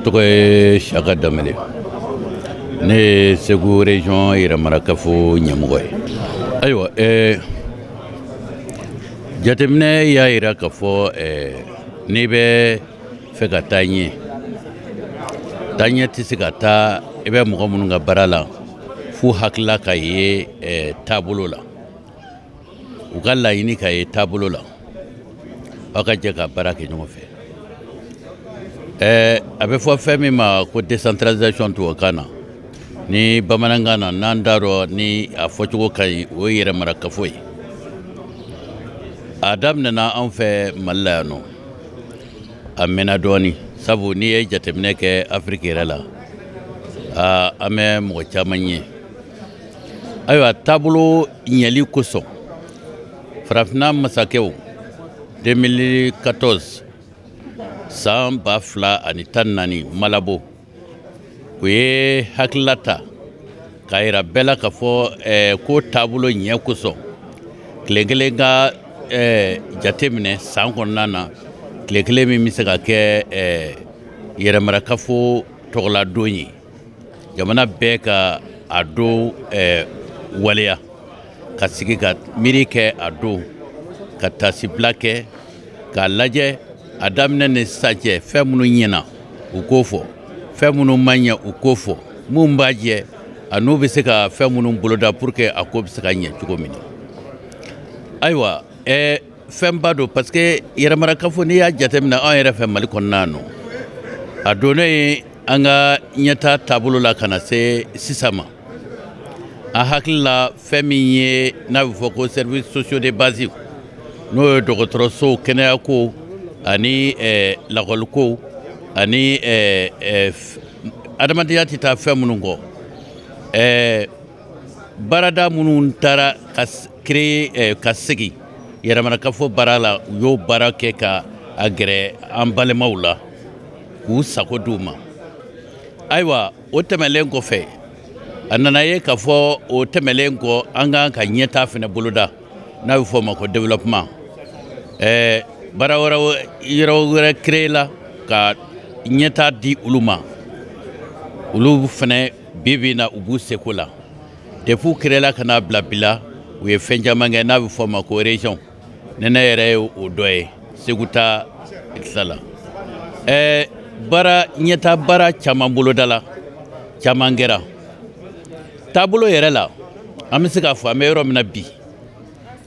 Tɔgɔ ye Saka Danbele, ne ye Segu région yɛrɛmarakafo ɲɛmɔgɔ ye. Ayiwa, jateminɛ y'a yira k'a fɔ n'i bɛ fɛ ka taa ɲɛ, taa ɲɛ tɛ se ka taa i bɛ mɔgɔ minnu ka baara la f'u hakilila ka ye taabolo la, u ka laɲini ka ye taabolo la, aw ka jɛ ka baara kɛ ɲɔgɔn fɛ. A bɛ fɔ fɛn min ma ko décentralisation tubabukan na, ni bamanankan na n'an t'a dɔn ni a fɔcogo ka ɲi, o ye yɛrɛmarakafo ye. A daminɛna anw fɛ Mali la yan nɔ, a mɛnna dɔɔni, sabu n'i ye jateminɛ kɛ Afiriki yɛrɛ la, an bɛ mɔgɔ caman ye. Ayiwa, taabolo ɲɛli kosɔn, farafinna masakɛw 2014, san 2014, Malabo, u ye hakilila ta k'a yira bɛɛ la k'a fɔ ko taabolo ɲɛ kosɔn, tile kelen ka jate minɛ san kɔnɔna na, tile kelen min bɛ se ka kɛ yɛrɛmarakafo tɔgɔladon ye, jamana bɛɛ ka a don waleya, ka sigi ka miiri kɛ a don, ka tasibila kɛ k'a lajɛ a daminɛ ni sisan cɛ, fɛn minnu ɲɛna u k'o fɔ, fɛn minnu ma ɲɛ u k'o fɔ, mun b'a jɛ a n'u bɛ se ka fɛn minnu boloda pour que a ko bɛ se ka ɲɛ cogo min na. Ayiwa, fɛnba don, parce que yɛrɛmarakafo, n'i y'a jateminɛ anw yɛrɛ fɛ Mali kɔnɔna nɔ, a donnen ye an ka ɲɛta taabolo la ka na se sisan ma, an hakili la fɛn min ye n'a bɛ fɔ ko services sociaux de base, n'o ye dɔgɔtɔrɔsow, kɛnɛyako ani lakɔliko ani adamadenya tɛ taa fɛn minnu kɔ, baarada minnu taara ka créer ka segin yɛrɛmarakafo baara la, u y'o baara kɛ ka a gɛrɛ an balimaw la k'u sago d'u ma. Ayiwa, o tɛmɛlen kɔfɛ, a nana ye k'a fɔ o tɛmɛlen kɔ, an kan ka ɲɛtaa fana boloda n'a bɛ fɔ o ma ko développement. Baara wɛrɛ, yɔrɔ wɛrɛ créé la ka ɲɛtaa di olu ma, olu fana bi bi in na u b'u seko la. Depuis u créé la ka n'a bila bi la, u ye fɛn caman kɛ n'a bɛ fɔ o ma ko région. Ne ne yɛrɛ ye o dɔ ye Segu ta tila la. Baara ɲɛtaa baara caman boloda la, caman kɛra taabolo yɛrɛ la. An bɛ se k'a fɔ an bɛ yɔrɔ min na bi,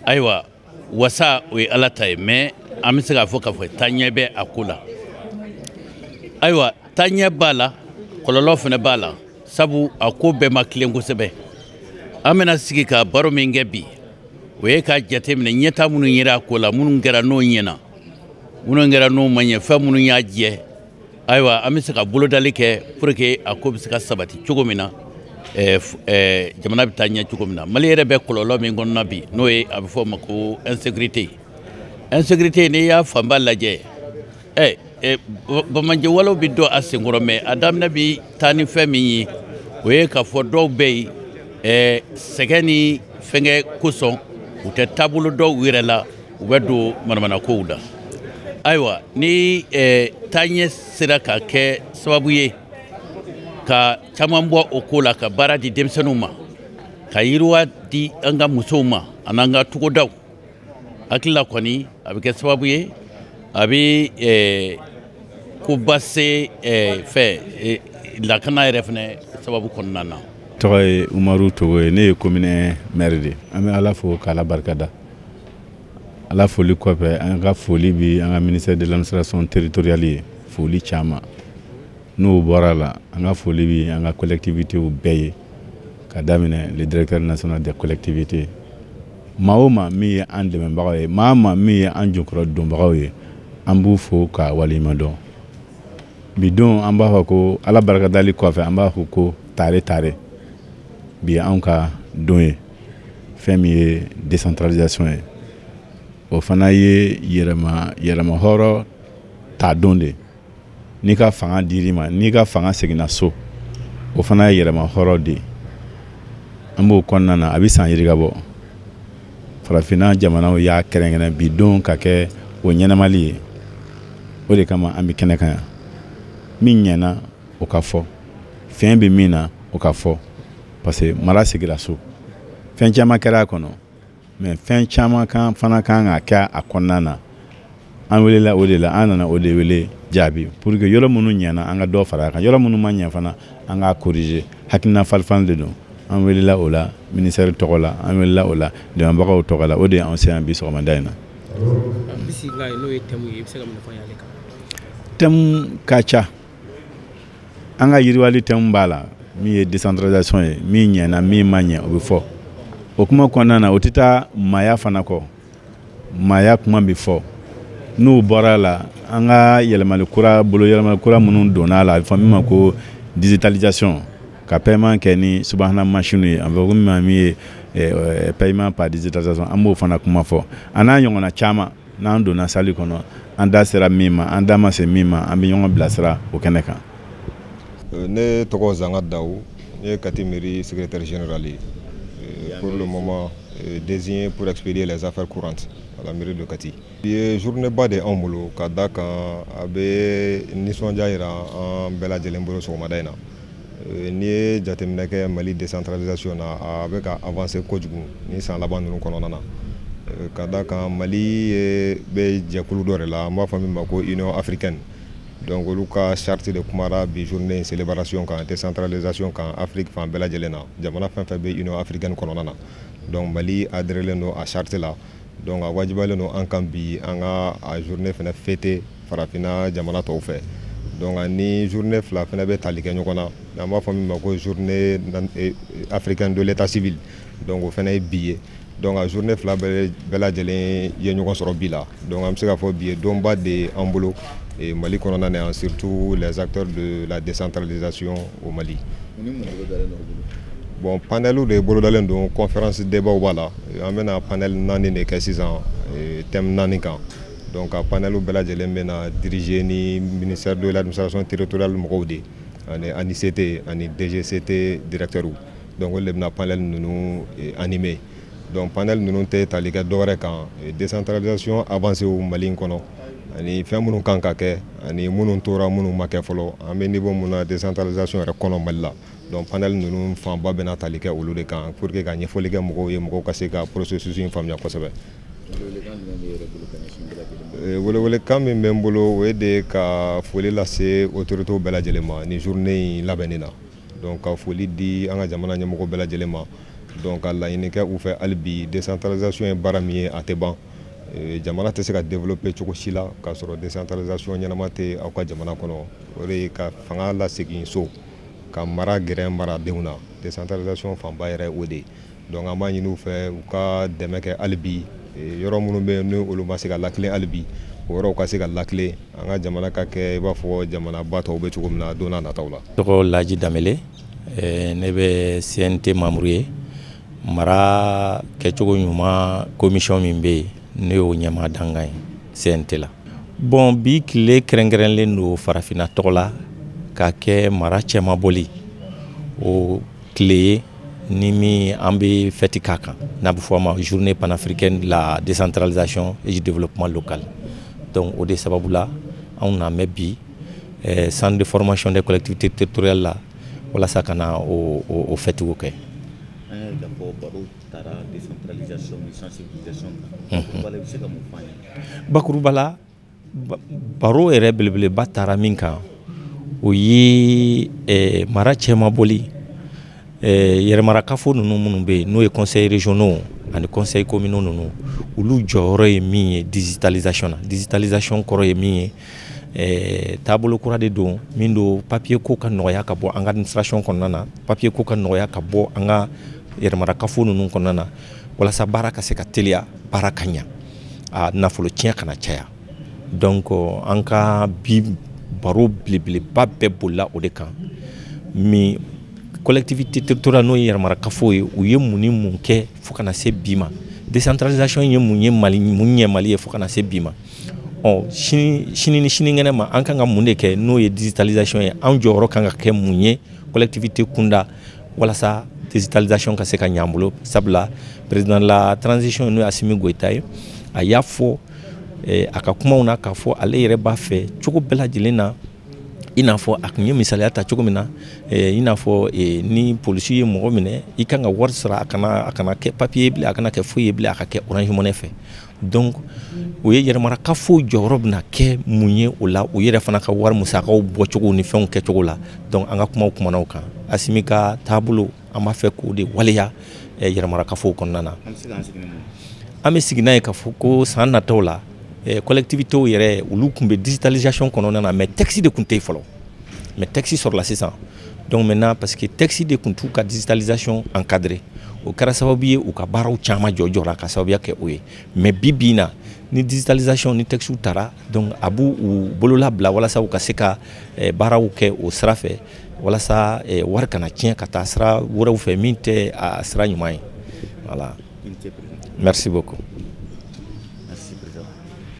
ayiwa, wasa o ye Ala ta ye, mais an bɛ se k'a fɔ k'a fɔ taaɲɛ bɛ a ko la. Ayiwa, taaɲɛ b'a la, kɔlɔlɔ fana b'a la, sabu a ko bɛɛ ma tilen kosɛbɛ. An bɛna sigi ka baro min kɛ bi, o ye k'a jateminɛ ɲɛtaa minnu yera a ko la, minnu kɛra n'o ɲɛna, minnu kɛra n'o ma ɲɛ, fɛn minnu y'a jɛ. Ayiwa, an bɛ se ka bolodali kɛ pour que a ko bɛ se ka sabati cogo min na, jamana bɛ taa ɲɛ cogo min na. Mali yɛrɛ bɛ kɔlɔlɔ min kɔnɔna bi, n'o ye a bɛ fɔ o ma ko insécurité. Insécurité, n'i y'a fanba lajɛ, bamanjɛ walew bɛ dɔn a senkɔrɔ, mais a daminɛ bɛ taa ni fɛn min ye, o ye k'a fɔ dɔw bɛ yen, sɛgɛn ni fɛnkɛ kosɔn, u tɛ taabolo dɔw yɛrɛ la, u bɛ don manamanakow la. Ayiwa, ni taaɲɛ sera ka kɛ sababu ye ka caman bɔ o ko la, ka baara di denmisɛnninw ma, ka yiriwa di an ka musow ma an'an ka togodaw, hakili la kɔni a bɛ kɛ sababu ye a bɛ koba se fɛ lakana yɛrɛ fana sababu kɔnɔna na. Tɔgɔ ye Umaru Togo ye, ne ye commune maire de. An bɛ Ala fo k'Ala barikada. Ala foli kɔfɛ, an ka foli bi an ka ministère de l'administration territoriale ye, foli caman. N'o bɔra la, an ka foli bi an ka collectivités bɛɛ ye, ka daminɛ le directeur national des collectivités. Maa o maa min ye an dɛmɛbagaw ye, maa o maa min ye an jɔkɔrɔ donbagaw ye, an b'u fo k'a waleɲuman dɔn. Bi don, an b'a fɔ ko Ala barikadali kɔfɛ, an b'a fɔ ko tare tare, bi ye anw ka don ye. Fɛn min ye décentralisation ye, o fana ye yɛrɛma yɛrɛma hɔrɔn ta don de. N'i ka fanga dir'i ma, n'i ka fanga seginna so, o fana ye yɛrɛma hɔrɔn de ye. An b'o kɔnɔna na, a bɛ san yirika bɔ. Farafinna jamanaw y'a kɛrɛnkɛrɛn bi don ka kɛ o ɲɛnamali ye, o de kama an bɛ kɛnɛ kan yan. Min ɲɛna, o ka fɔ. Fɛn bɛ min na, o ka fɔ, parce que mara sigira so. Fɛn caman kɛra a kɔnɔ, mais fɛn caman kan fana kan ka kɛ a kɔnɔna na. An welela o de la, an nana o de wele jaabi pour que yɔrɔ minnu ɲɛna, an ka dɔ fara a kan, yɔrɔ minnu ma ɲɛ fana, an k'a corriger. Hakilina falifali de don. An welela o la ministère tɔgɔ la, an welela o la dɛmɛbagaw tɔgɔ la. O de ye anw se yan bi sɔgɔmada in na. N'o ye thème ye, i bɛ se ka mun fɔ an ye ale kan? Thème ka ca. An ka yiriwali thème b'a la, min ye décentralisation ye, min ɲɛna, min ma ɲɛ, o bɛ fɔ. O kuma kɔnɔna na, o tɛ taa maaya fana kɔ, maaya kuma bɛ fɔ. N'o bɔra la, an ka yɛlɛmali kura, bolo yɛlɛmali kura minnu donna a la, a bɛ fɔ min ma ko digitalisation, ka paiement kɛ ni subahana machine ye, a bɛ fɔ min ma min ye paiement par digitalisation, an b'o fana kuma fɔ. A n'a ɲɔgɔnna caman. N'an donna salle kɔnɔ, an da sera min ma, an da ma se min ma, an bɛ ɲɔgɔn bilasira o kɛnɛ kan. Ne tɔgɔ Zanga Daou, ne ye Kati mairie secrétaire général ye. Pour le moment désigné pour expédier les affaires courantes à la mairie de Kati. Bi ye journée ba de anw bolo, ka da kan a bɛ nisɔndiya yira an bɛɛ lajɛlen bolo sɔgɔmada in na. N'i ye jateminɛ kɛ Mali décentralisation na, a bɛ ka avancer kojugu ni san laban ninnu kɔnɔna na. Ka da kan Mali bɛ jɛkulu dɔ de la, an b'a fɔ min ma ko Union africaine. Donc olu ka charte de kumara bi journée in célébration kan, décentralisation kan Afrique fan bɛɛ lajɛlen na, jamana fɛn fɛn bɛ Union africaine kɔnɔna na. Donc Mali adhérelen don a charte la, donc a wajibiyalen don an kan bi an ka a journée fɛnɛ fêter farafinna jamana tɔw fɛ. Donc ani journée fila fɛnɛ bɛ tali kɛ ɲɔgɔn na, n'an b'a fɔ min ma ko journée africaine de l'état civil, donc o fɛnɛ ye bi ye. Donc a journée fila bɛɛ lajɛlen ye ɲɔgɔn sɔrɔ bi la. Donc an bɛ se k'a fɔ bi ye donba de ye an bolo Mali kɔnɔna na yan, surtout les acteurs de la décentralisation au Mali. Bon, panel de bolodalen don, conférence débat b'a la. An bɛna panel 4 de kɛ sisan, thème 4 kan. Donc a panel bɛɛ lajɛlen bɛna diriger ni ministère de l'administration territoriale mɔgɔw de ani ANICT ani DGCT directeur. Donc olu de bɛna panel ninnu animer. Donc panel ninnu tɛ tali kɛ dɔwɛrɛ kan, décentralisation avancée Mali in kɔnɔ, ani fɛn minnu kan ka kɛ, ani minnu tora, minnu ma kɛ fɔlɔ, an bɛ niveau mun na décentralisation yɛrɛ kɔnɔ Mali la. Donc panel ninnu fanba bɛna tali kɛ olu de kan pour que ka ɲɛfɔli kɛ mɔgɔw ye, mɔgɔw ka se ka processus in faamuya kosɛbɛ. Welewelekan min bɛ n bolo, o ye de ka foli lase autorités bɛɛ lajɛlen ma ni journée in labɛnni na. Donc ka foli di an ka jamana ɲɛmɔgɔ bɛɛ lajɛlen ma. Donc ka laɲini kɛ u fɛ hali bi, décentralisation ye baara min ye, a tɛ ban. Jamana tɛ se ka développer cogo si la k'a sɔrɔ décentralisation ɲɛnama tɛ aw ka jamana kɔnɔ. O de ye ka fanga lasegin so, ka mara gɛrɛ maradenw na. Décentralisation fanba yɛrɛ o de ye. Donc an b'a ɲini u fɛ, u ka dɛmɛ kɛ hali bi, yɔrɔ minnu bɛ yen ni olu ma se ka lakilen hali bi, o yɔrɔw ka se ka lakilen, an ka jamana ka kɛ i b'a fɔ jamanaba tɔw bɛ cogo min na don n'a nataw la. Tɔgɔ Laji Danbele, ne bɛ CNT membre ye. Mara kɛcogo ɲuman commission min bɛ yen, ne y'o ɲɛmaa dangan ye CNT la. Bon, bi tile kɛrɛnkɛrɛnlen don farafinna tɔgɔ la ka kɛ mara cɛmabɔli o tile ye, ni min an bɛ fête k'a kan, n'a bɛ fɔ a ma journée panafricaine de la décentralisation et du développement local. Donc o de sababu la anw na mɛn bi centre de formation des collectivités territoriales la, walasa ka na o fête kɛ. An y'a ye k'a fɔ baro taara décentralisation ni sensibilisation kan. Bakuruba la, i bɛ se ka mun fɔ an ye? Bakuruba la, baro yɛrɛ belebeleba taara min kan, o ye mara cɛmabɔli, yɛrɛmarakafo ninnu minnu bɛ yen, n'o ye conseil régionaux ani conseil communaux ninnu, olu jɔyɔrɔ ye min ye digitalisation na. Digitalisation kɔrɔ ye min ye, taabolo kura de don min don papier ko ka nɔgɔya ka bɔ an ka administration kɔnɔna na, papier ko ka nɔgɔya ka bɔ an ka yɛrɛmarakafo ninnu kɔnɔna na, walasa baara ka se ka teliya, baara ka ɲa, a nafolo tiɲɛ kana caya. Donc an ka bi baro belebeleba bɛɛ bolila o de kan. Min collectivité territoriale, n'o ye yɛrɛmarakafo ye, u ye mun ni mun kɛ fo kana se bi ma? Décentralisation ye mun ye Mali, mun ɲɛ Mali ye fo kana se bi ma? Ɔ, sini sini ni sinikɛnɛ ma, an kan ka mun de kɛ, n'o ye digitalisation ye? An jɔyɔrɔ kan ka kɛ mun ye collectivité kunda, walasa digitalisation ka se ka ɲɛ an bolo? Sabula président de la transition, n'o ye Assimi Goïta ye, a y'a fɔ a ka kumaw na k'a fɔ ale yɛrɛ b'a fɛ cogo bɛɛ lajɛlen na. I n'a fɔ a tun ye misaliya ta cogo min na, i n'a fɔ ni polisi ye mɔgɔ minɛ, i kan ka wari sara, a kana kɛ papier bilen, a kana kɛ foyi ye bilen, a ka kɛ Orange Money fɛ. Donc o ye yɛrɛmarakafo jɔyɔrɔ bɛna kɛ mun ye o la, o yɛrɛ fana ka wari musakaw bɔcogo ni fɛnw kɛcogo la. Donc an ka kumaw kumana o kan. Asimi ka taabolo, an b'a fɛ k'o de waleya yɛrɛmarakafow kɔnɔna na. An bɛ sigi n'a ye k'a fɔ ko san nataw la, collectivités yɛrɛ, olu tun bɛ digitalisation kɔnɔna na, mais texte de tun tɛ yen fɔlɔ. Mais texte sɔrɔla sisan. Donc maintenant, parce que texte de tun t'u ka digitalisation encadré, o kɛra sababu ye u ka baaraw caman jɔ jɔra ka sababuya kɛ o ye. Mais bi bi in na, ni digitalisation ni texte taara, donc a b'u u bolola bila walasa u ka se ka baaraw kɛ o sira fɛ, walasa wari kana tiɲɛ ka taa sira wɛrɛw fɛ min tɛ a sira ɲuman ye. Voilà, merci beaucoup.